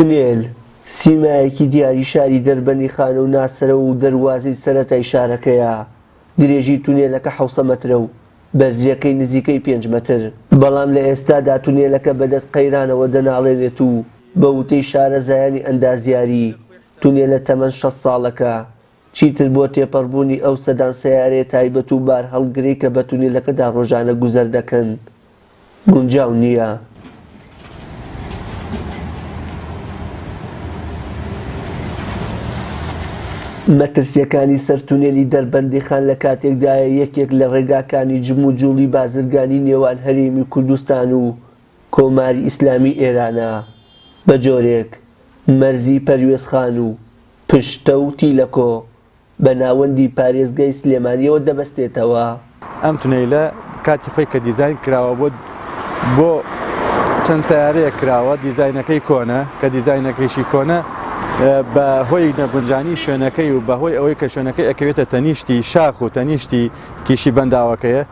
تونێل، سیمایەکی دیاری شاری دەربەندیخانە و ناسرەو و دەروازەی سەرەتای شارەکەیە، درێژی تونێلەکە حەوسە مەترە و بەرزییەکەی نزیکەی پێنج مەتر. بەڵام لە ئێستادا تونێلەکە بەدەست قەیرانەوە دەناڵێنێت و بە وتەی شارەزایانی ئەندازیاری، تونێلە تەمەن 60 ساڵەکە چیتر بۆ تێپەڕبوونی ئەو سەدان سەیارەیە تایبەت و بارهەڵگرەی کە بە تونێلەکەدا ڕۆژانە گوزەر دەکەن گونجاو نییە. مەترسییەکانی سەر تونێلی دەربەندیخان لە کاتێکدایە یەکێک لە ڕێگاکانی جموجوڵی بازرگانی نێوان هەرێمی کوردستان و کۆماری ئیسلامی ئێرانە بە جۆرێک مەرزی پەروێزخان و پشتە و تیلەکۆ بە ناوەندی پارێزگای سلێمانییەوە دەبەستێتەوە. ئەم تونێلە کاتی خۆی کە دیزاین کراوە بۆ بۆ چەند سیارەیەک کراوە دیزاینەکەی کۆنە کە دیزاینەکەیشی کۆنە بە هۆی نەگونجانی شوێنەکەی و بەهۆی ئەوەی کە شوێنەکەی ئەکەوێتە تەنیشتی شاخ و تەنیشتی کیشی بەنداوەکەیە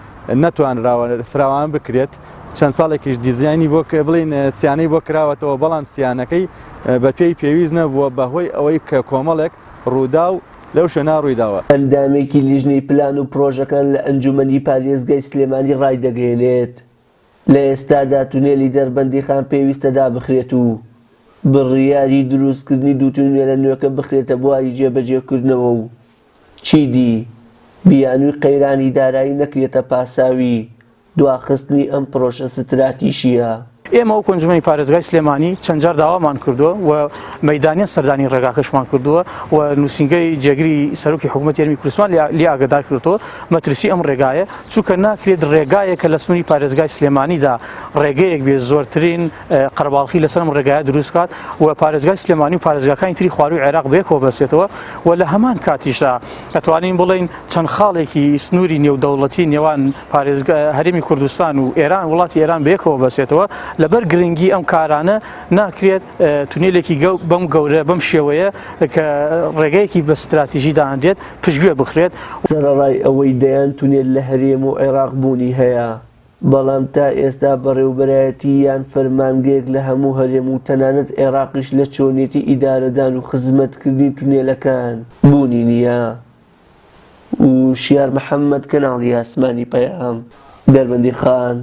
نەتوانراوە فراوان بکرێت چەند ساڵێکیش دیزاینی بۆ بڵین سیانەی بۆ کراوەتەوە بەڵام سیانەکەی بە پێی پێویست نەبووە بەهۆی ئەوەی کە کۆمەڵێک ڕووداو لەو شوێنە ڕوویداوە. ئەندامێکی لیژنەی پلان و پڕۆژەکان لە ئەنجومەنی پارێزگای سلێمانی ڕایدەگەیەنێت، لە ئێستادا تونێلی دەربەندیخان پێویستە دابخرێت و بڕیاری دروستکردنی دوو تونێلە نوێکە بخرێتە بواری جێبەجێکردنەوە و چیدی بیانووی قەیرانی دارایی نەکرێتە پاساوی دواخستنی ئەم پرۆژە ستراتیژییە. ئێمە وەکو ئەنجومەنی پارێزگای سلێمانی چەند جار داوامان کردووە و مەیدانیان سەردانی ڕێگاکەشمان کردووە و نووسینگەی جێگری سەرۆکی حکوومەتی هەرێمی کوردستان لێ ئاگادار کردووە مەترسی ئەم ڕێگایە چونکە ناکرێت ڕێگایەک کە لە سنووری پارێزگای سلێمانیدا ڕێگەیەک بێ زۆرترین قەرەباڵخی لەسەر ئەم ڕێگایە دروست کات و پارێزگای سلێمانی و پارێزگاکانی تری خوارووی عێراق بەیەکەوە بەستێتەوە و لە هەمان کاتیشدا ئەتوانین بڵێین چەند خاڵێکی سنووری نێودەوڵەتی نێوان پارێزگا هەرێمی کوردستان و ئێران وڵاتی ئێران بەیەکەوە بەسێتەوە لەبەر گرنگی ئەم کارانە ناکرێت تونێلێکی بەم گەورە بەم شێوەیە کە ڕێگەیەکی بە ستراتیژی دانرێت پشتگوێ بخرێت. سەرەڕای ئەوەی دەیان تونێل لە هەرێم و عێراق بوونی هەیە، بەڵام تا ئێستا بەڕێوبەرایەتی یان فەرمانگەیەک لە هەموو هەرێم و تەنانەت عێراقیش لە چۆنیەتی ئیدارەدان و خزمەتکردنی تونێلەکان بوونی نییە. وشیار محەمەد، کەناڵی ئاسمانی پەیام، دەربەندیخان.